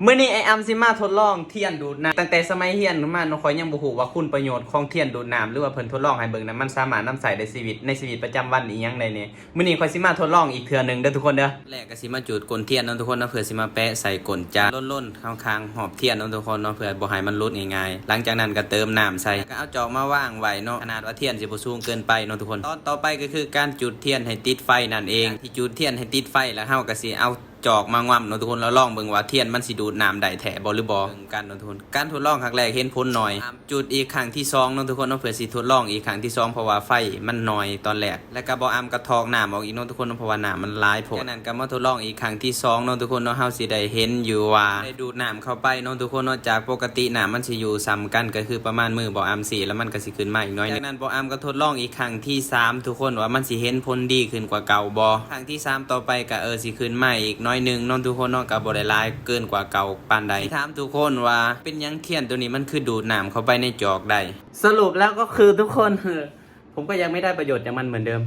ມື້ນີ້ອ້າຍອຳຊິມາທົດລອງທຽນດູດນ້ຳ. ຕັ້ງແຕ່ສະໄໝຮຽນມາເນາະ ຂ້ອຍຍັງບໍ່ຮູ້ວ່າຄຸນປະໂຫຍດຂອງທຽນດູດນ້ຳ ຫຼືວ່າເພິ່ນທົດລອງໃຫ້ເບິ່ງນະ ມັນສາມາດນຳໃຊ້ໄດ້ຊີວິດ ໃນຊີວິດປະຈຳວັນອີ່ຫຍັງໄດ້ແດ່. ມື້ນີ້ຂ້ອຍຊິມາທົດລອງອີກເທື່ອໜຶ່ງເດີທຸກຄົນເດີ. ແລກກໍຊິມາຈູດກົ້ນທຽນເນາະທຸກຄົນເນາະ ເພື່ອຊິມາແປະໃສ່ກົ້ນຈານ ລົ້ນໆຂ້າງໆຮອບທຽນເນາະທຸກຄົນເນາະ ເພື່ອບໍ່ໃຫ້ມັນຫຼຸດງ່າຍໆ. ຫຼັງຈາກນັ້ນກໍເຕີມນ້ຳໃສ່ ແລ້ວກໍເອົາຈອກມາວາງໄວ້ເນາະ. ຂະໜາດວ່າທຽນຊິບໍ່ສູງເກີນໄປເນາະທຸກຄົນ. ຕອນຕໍ່ໄປກໍຄືການຈູດທຽນໃຫ້ຕິດໄຟນັ້ນເອງ. ທີ່ຈູດທຽນໃຫ້ຕິດໄຟ ແລ້ວເຮົາກໍຊິເອົາ ຈອກມາງວຳເນາະທຸກຄົນ ແລ້ວລອງເບິ່ງວ່າທຽນມັນຊິດູດນ້ຳໄດ້ແທ້ບໍ່ຫຼືບໍ່ ເບິ່ງກັນເນາະທຸກຄົນ. ການທົດລອງຄັ້ງແລກເຫັນຜົນໜ້ອຍ ອ້າມຈູດອີກຄັ້ງທີສອງເນາະທຸກຄົນເນາະ ເພື່ອຊິທົດລອງອີກຄັ້ງທີສອງ ເພາະວ່າໄຟມັນໜ້ອຍຕອນແລກ. ແລ້ວກໍບ່າວອຳກໍຖອກນ້ຳອອກອີກເນາະທຸກຄົນເນາະ ເພາະວ່ານ້ຳມັນຫຼາຍໂພດ. ຈາກນັ້ນກໍມາທົດລອງອີກຄັ້ງທີສອງເນາະທຸກຄົນເນາະ ເຮົາຊິໄດ້ເຫັນຢູ່ວ່າໄດ້ດູດນ້ຳເຂົ້າໄປເນາະທຸກຄົນເນາະ. ຈາກປົກກະຕິນ້ຳມັນຊິຢູ່ສ່ຳກັນ ກໍຄືປະມານມືບ່າວອຳຊີ້ ແລ້ວມັນກໍຊິຂຶ້ນມາອີກໜ້ອຍໜຶ່ງ. ຈາກນັ້ນບ່າວອຳກໍທົດລອງອີກຄັ້ງທີສາມທຸກຄົນ ວ່າມັນຊິເຫັນຜົນດີຂຶ້ນກວ່າເກົ່າບໍ່. ຄັ້ງທີສາມຕໍ່ໄປກໍ ເອີ ຊິຂຶ້ນມາອີກໜ້ອຍໜຶ່ງເນາະທຸກຄົນເນາະ ກໍບໍ່ໄດ້ຫຼາຍເກີນກວ່າເກົ່າປານໃດ. ຊິຖາມທຸກຄົນວ່າເປັນຫຍັງທຽນໂຕນີ້ມັນຄືດູດນ້ຳເຂົ້າໄປໃນຈອກໄດ້. ສະຫຼຸບແລ້ວກໍຄືທຸກຄົນ ເອີ ຜົມກໍຍັງໄມ່ໄດ້ປະໂຫຍດຈາກມັນເໝືອນເດີມ.